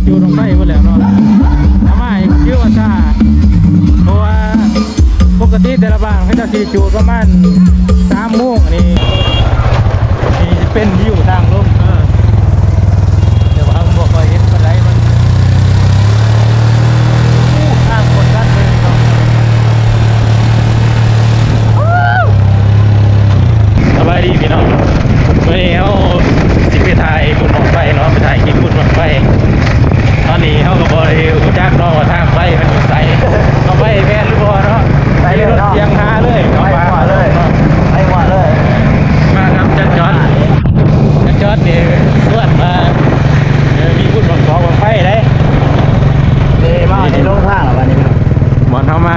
ຈູດບັ້ງໄຟໝົດແລ້ວເນາະ ອາມານີ້ຄືວ່າຊ້າ ເພາະວ່າປົກກະຕິແຕ່ລະບ້ານເຂົາເຈົ້າຊິຈູດປະມານສາມໂມງ ອັນນີ້ນີ້ເປັນວິວທາງລົງ ເອີ ແຕ່ວ່າເຮົາບໍ່ຄ່ອຍເຫັນປານໃດ ມັນ ໂອ້ ທາງໂຄດຊັດເລີຍເນາະ. ສະບາຍດີພີ່ນ້ອງ ມື້ນີ້ເຮົາຊິໄປຖ່າຍບຸນບັ້ງໄຟເນາະ ໄປຖ່າຍຄລິບບຸນບັ້ງໄຟ. ຕອນນີ້ເຮົາກໍບໍ່ໄດ້ຮູ້ຈັກເນາະວ່າທາງໄປມັນຢູ່ໃສ ເອົາໄປແມ່ນຫຼືບໍ່ເນາະ ໄປເລີຍເນາະ ຂີ່ລົດສຽງຫາເລີຍ ໄປຫົວເລີຍເນາະ ໄປຫົວເລີຍ ມານຳຈັນຈອນ ຈັນຈອນນີ້ຊວນມາ ເອີ ມີບຸນບັ້ງກອງບັ້ງໄຟເດ້ ເດ້ ມາໃນໂລງທາງແລ້ວບັດນີ້ ບ່ອນເຮົາມາ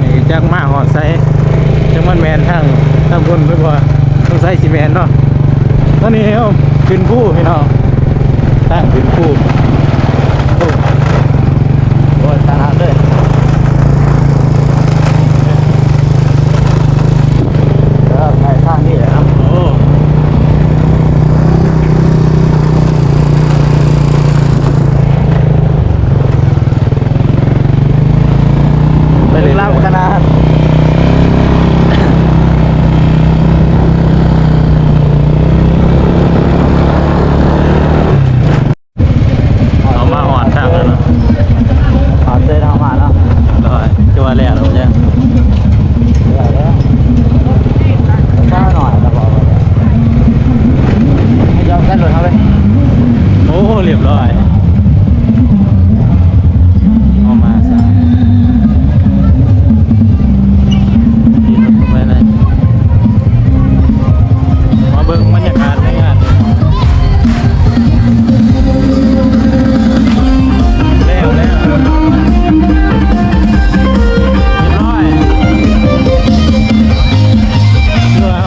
ນີ້ຈັກມາຮອດໃສ ຈັກມັນແມ່ນທາງ ທາງພຸ້ນຫຼືບໍ່ ສົງໄສຊິແມ່ນເນາະ. ຕອນນີ້ເຮົາຂຶ້ນພູພີ່ນ້ອງ ທາງຂຶ້ນພູ ໂອ້ ໂອ້ຍ ທາງຫັກເລີຍ ເອີ ໄປທາງນີ້ແຫຼະເນາະ ໂອ້. ໄປເລີຍ ເລິກລ້ຳຂະໜາດ ເຮົາມາຮອດທາງແລ້ວເນາະ ຮອດເດີນເຮົາມາເນາະ ໂດຍ ຄືວ່າແລ້ວແລ້ວ ແລ້ວແລ້ວ ຊ້າໜ້ອຍ ແລ້ວບອກວ່າ ໃຫ້ຈອດໃສ່ລົດເຮົາເລີຍ ໂອ້ ຮຽບຮ້ອຍ. ເອົາມາຊະ ໄປເລີຍ ມາເບິ່ງບັນຍາກາດໃນງານ ແລ້ວ ແລ້ວ ຮຽບຮ້ອຍ ເຫຼືວ່າ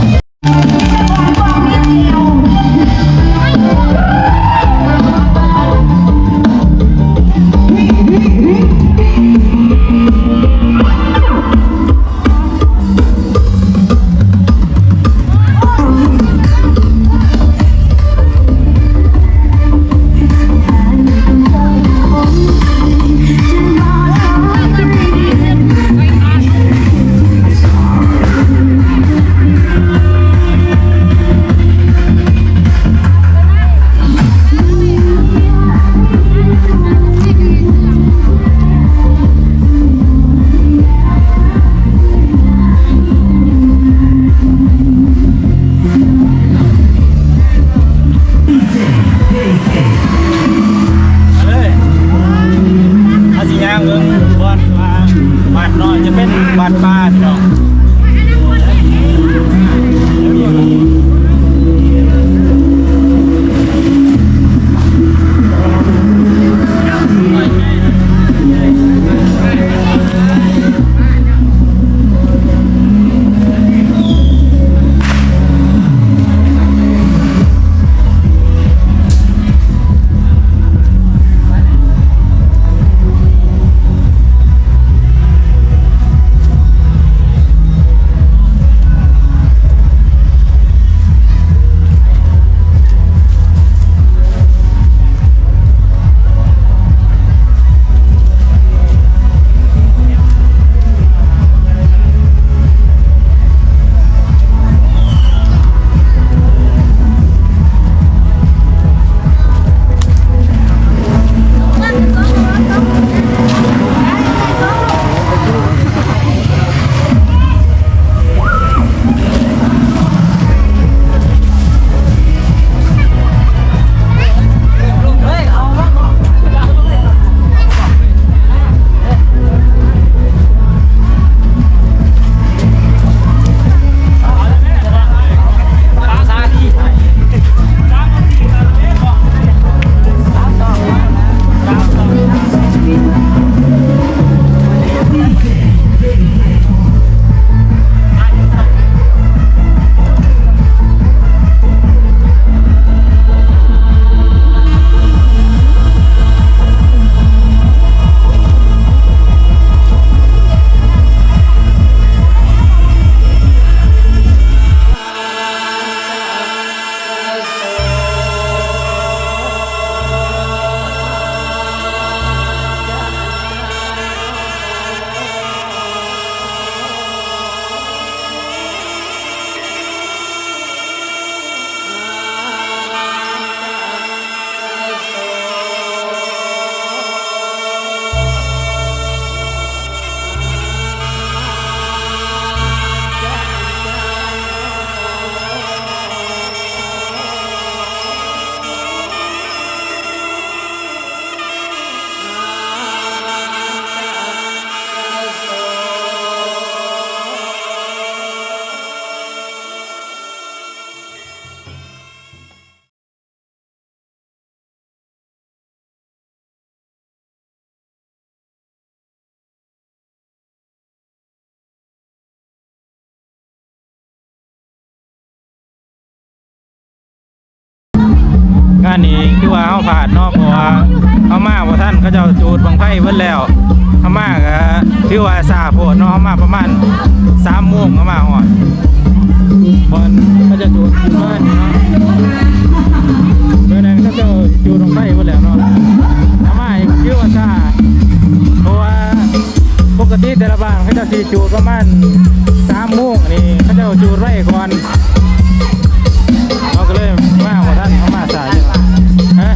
ນີ້ຄືວ່າເຮົາພາດເນາະ ເພາະວ່າເຮົາມາບໍ່ທັນ ເຂົາເຈົ້າຈູດບັ້ງໄຟເບິດແລ້ວ. ເຮົາມາກໍຖືວ່າຊ້າໂພດເນາະ ເຮົາມາປະມານສາມໂມງ ເຮົາມາຮອດບ່ອນເຂົາເຈົ້າຈູດປະມານນີ້ເນາະ. ເມື່ອນັ້ນເຂົາເຈົ້າຈູດບັ້ງໄຟເບິດແລ້ວເນາະ ເຮົາມາອີກຖືວ່າຊ້າ ເພາະວ່າປົກກະຕິແຕ່ລະບ້ານເຂົາເຈົ້າຊິຈູດປະມານສາມໂມງ ອັນນີ້ເຂົາເຈົ້າຈູດໄວກ່ອນ. ເຮົາກໍເລີຍມາບໍ່ທັນ ເຮົາມາຊ້າຢູ່. ຮະ?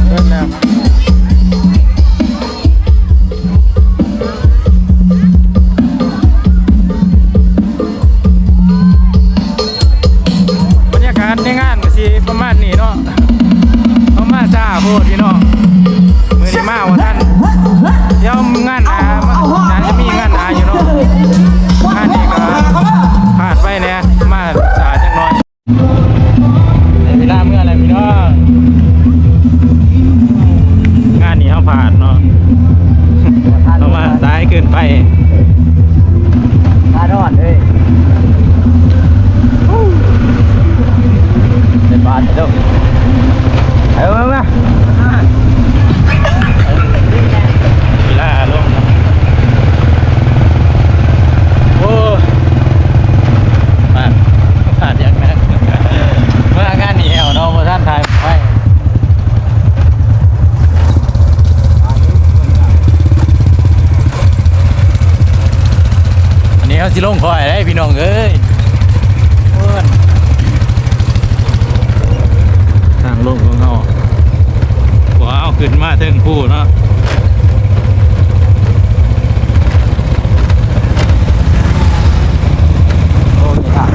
ເບິດແລ້ວ. ບັນຍາກາດໃນງານກໍຊິປະມານນີ້ເນາະ. ເຮົາມາຊ້າໂພດພີ່ນ້ອງ ມື້ນີ້ມາບໍ່ທັນ. ດຽວງານໜ້າ ໜ້າຈະມີງານໜ້າຢູ່ເນາະ. ງານນີ້ກໍພາດໄປແດ່ ມາຊ້າຈັກໜ້ອຍ. ໄດ້ເວລາເມືອແລ້ວພີ່ນ້ອງ ງານນີ້ເຮົາພາດເນາະ ເຮົາມາສາຍເກີນໄປ. ພາດຮອດເລີຍ ເປັນບາດເດີ. ເອົາມາ ມາ ເວລາລົງເນາະ. ໂອ້ ພາດ ພາດຢ່າງໜັກ ມາງານນີ້ແລ້ວເນາະ ບໍ່ທັນຖ່າຍໄວ້. ອັນນີ້ເຮົາຊິລົງຂ້ອຍເດ້ພີ່ນ້ອງເອີຍ. ໂອ້ຍ ທາງລົງຂອງເຮົາ ວ້າວ ຂຶ້ນມາເທິງພູເນາະ. ໂອ້ ມີທາງ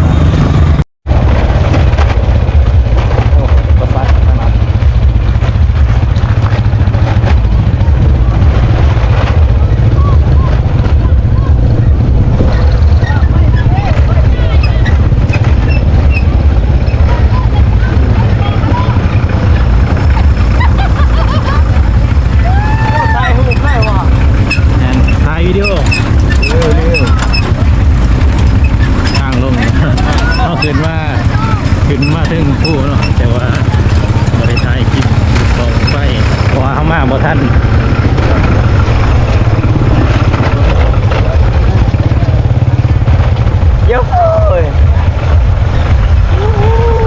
ໂອ້ ລົດບັສທາງນັ້ນ. ຖ່າຍຮູບໄດ້ບໍ່? ແມ່ນ ຖ່າຍວິດີໂອ. ເອີ ເອີ ທາງລົງ ເຮົາຂຶ້ນມາ ຂຶ້ນມາເທິງພູເນາະ ແຕ່ວ່າບໍ່ໄດ້ຖ່າຍຄລິບ ເພາະວ່າເຮົາມາບໍ່ທັນ. ໂອ້ຍ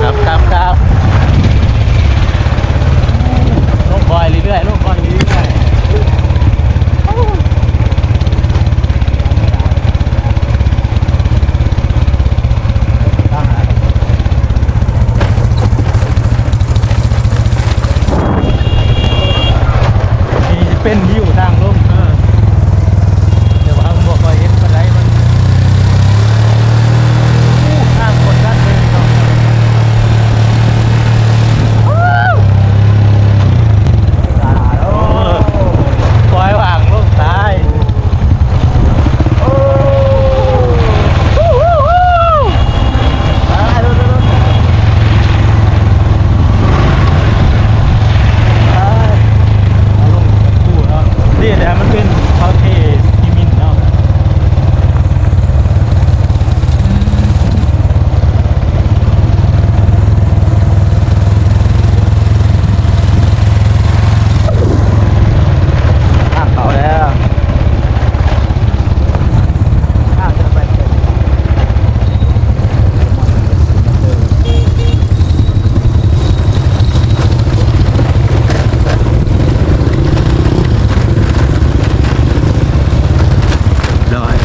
ກັບ ກັບ ກັບ ລົງຄ່ອຍເລື້ອຍໆ ລົງຄ່ອຍເລື້ອຍໆ. ນີ້ເປັນວິວທາງລົງ ເອີ ແຕ່ວ່າເຮົາບໍ່ຄ່ອຍເຫັນປານໃດ ມັນ ໂອ້ ທາງຄົນດັນເລີຍເນາະ. ໂອ້ ປ່ອຍຫວ່າງລົງຕາຍ. ນີ້ແຫຼະ ມັນເປັນເຂົາເທຊີເມັນເນາະ. ທາງເຂົ້າແລ້ວ ທາງຈະໄປ ດອຍ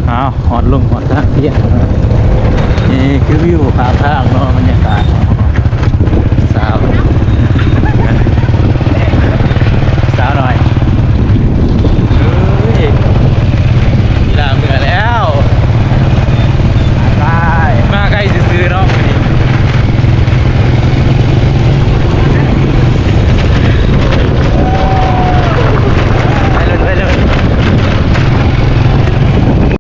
ອ້າວ ຮອດລົງຮອດທາງພຽງແລ້ວ. ນີ້ຄືວິວຂ້າງທາງເນາະ ບັນຍາກາດ.